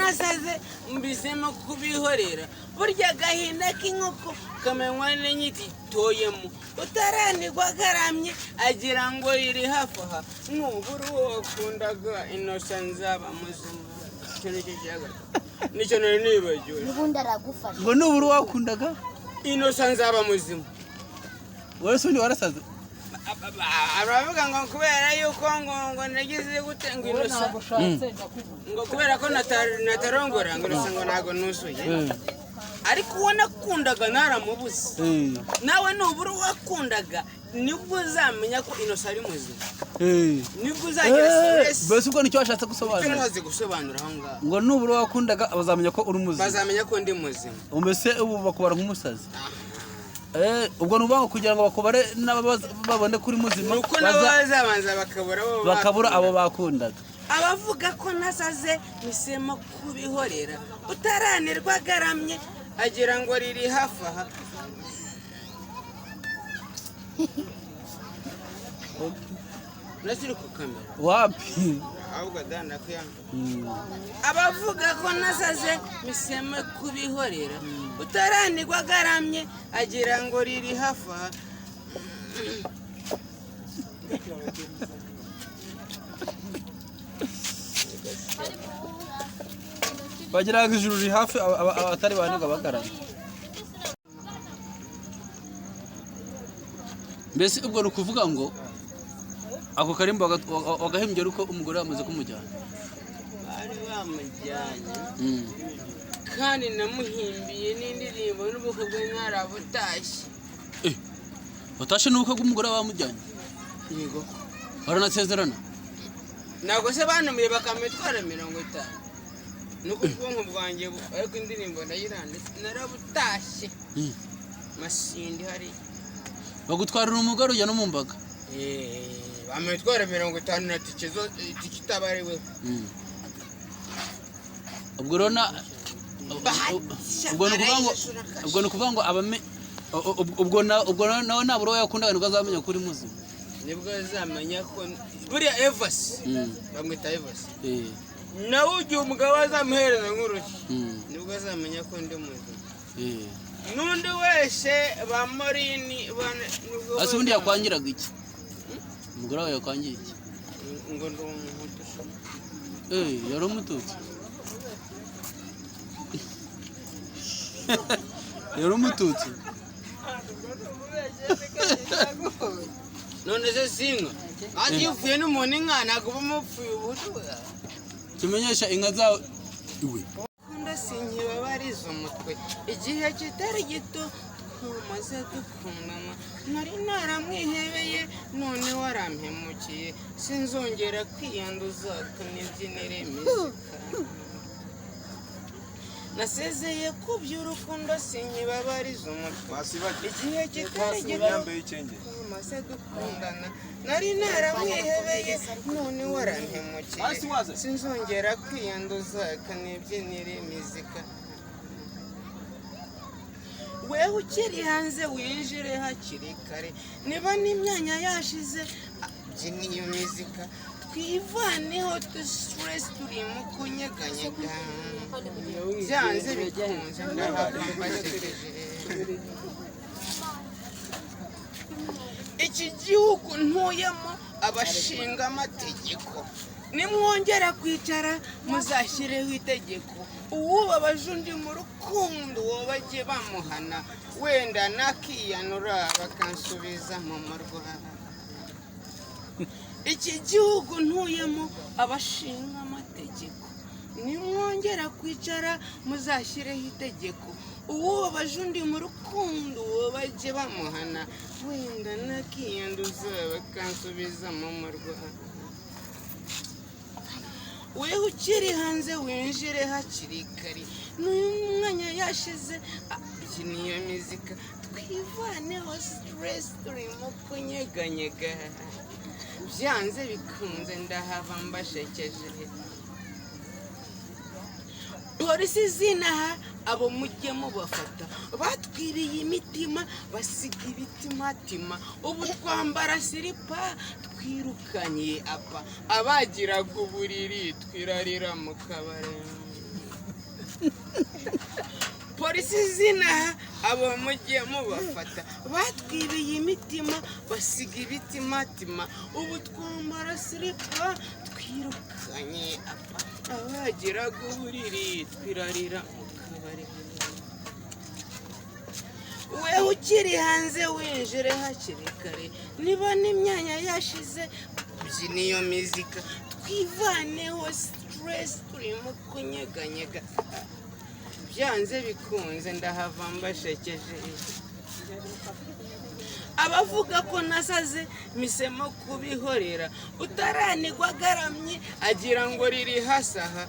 Nasaze mbisemo kubihorera. Burya agahinda k'inkoko kamenywa n'inyiti itoyemo. Utaranigwa agaramye agira ngo iri hafi aha. Nubura uwo wakundaga, Innocent nzaba muzima. Icyo nicyo cya gatatu, nicyo nari nibagiwe. N'ubundi aragufasha. Ngo nubura uwakundaga? Innocent nzaba muzima. Wowe se undi warasaze? Aravuga ngo kubera yuko ngo nagize gute, ngo Innocent, ngo kubera ko natarongora, ngo Innocent, ngo ntabwo nuzuye. Ariko uwo nakundaga naramubuze. Nawe nubura uwakundaga, nibwo uzamenya ko Innocent ari muzima. Nibwo uzagira stress. Mbese ubwo nicyo washatse Icyo gusobanura? ntazi gusobanura aho ngaho. Ngo nubura uwakundaga bazamenya ko uri muzima. Bazamenya ko ndi muzima. Mbese ubu bakubara nk'umusazi? Ubwo ni ukuvuga ngo kugira ngo bakubare nabo babone ko uri muzima, Ni uko nabo bazabanza bakabura abo bakabura abo bakunda. Bakundaga. Abavuga ko nasaze misemo kubihorera. Utaranirwa agaramye agira ngo riri hafi aha. Nasiri ku kamera? Wapi. Ahubwo danda kuyanga. Abavuga ko nasaze miseme kubihorera. Utaranirwa agaramye agira ngo riri hafi aha. Bagira ngo ijuru riri hafi, abatari banirwa bagaramye. Mbese ubwo ni ukuvuga ngo ako karimbo wagahimbye ari uko umugore yamaze kumujyana? Bari bamujyanye. Kandi namuhimbiye n'indirimbo n'ubukwe bwe narabutashye. Eh, watashe n'ubukwe bw'umugore bamujyanye? Yego. Baranasezerana? Ntabwo se banumiye bakamitwara 50, nuko ubwonko bwanjye ariko indirimbo ndayiranditse, narabutashye. Masindi hariya. Bagutwarira umugore ujya no mu mbaga? Eh, bamitwara 50 na tike zo, tike itabariweho. Ubwo rero na ubwo ni ukuvuga ngo abame ubwo nawe nabura uwo yakundaga, nibwo azamenya ko uri muzima. Nibwo azamenya ko buriya Evasi, bamwita Evasi, nawe igihe umugabo azamuhereza nk'urushyi, nibwo azamenya ko ndi muzima. N'undi wese ba Morini nibwo Ese ubundi yakwangiraga iki? Umugore wawe yakwangiye iki? Ngo ndi Umuhutu. Eh, yari Umututsi, yari Umututsi. None se si inka? Ati iyo upfuye n'umuntu, inka ntabwo uba umupfuye ubuhutu bwawe. Kimenyesha inka zawe iwe. Kunda sinkibabariza umutwe. Igihe kitari gito twamaze dukundana, nari naramwihebeye, none warampemukiye. Sinzongera kwiyanduza, kanibyinire muzika. Nasezeye ku by'urukundo, sinkibabariza umutwe. Igihe kitari gito twamaze dukundana, nari naramwihebeye, none warampemukiye. Sinzongera kwiyanduza, kanibyinire muzika. Wewe ukiri hanze winjire hakiri kare, niba n'imyanya yashize byina iyo mizika, twivaneho tu stress turimo kunyeganyega. Byanze bikunze ndahava mbashekeje. Iki gihugu ntuyemo, abashinga amategeko, nimwongera kwicara muzashyireho itegeko: uwubabaje undi mu rukundo, uwo bajye bamuhana. Wenda nakiyanura bakansubiza mu murwa. Iki gihugu ntuyemo, abashinga amategeko, nimwongera kwicara muzashyireho itegeko: uwubabaje undi mu rukundo, uwo bajye bamuhana. Wenda nakiyanduza bakansubiza mu murwa. Wewe ukiri hanze winjire hakiri kare, n'uyu mwanya yashize byina iyo mizika, twivaneho stress turimo kunyeganyega. Byanze bikunze ndahava mbashekeje. Polisi zinaha, abo mujye mubafata, batwiriye imitima basiga ibitimatima. Ubu twambara silipa, twirukanye apa abagiraga uburiri, twirarira mu kabari. Polisi zinaha abo mugiye mubafata batwibiye imitima, basiga ibitimatima. Ubu twambara silipa twirukanye apa abagiraga uburiri, twirarira mu kabari. Wewe ukiri hanze winjire hakiri kare, niba n'imyanya yashize byina iyo mizika, twivaneho stress turimo kunyeganyega. Byanze bikunze ndahava mbashekeje. Abavuga ko nasaze misemo kubihorera, utaranigwa agaramye agira ngo riri hasi aha.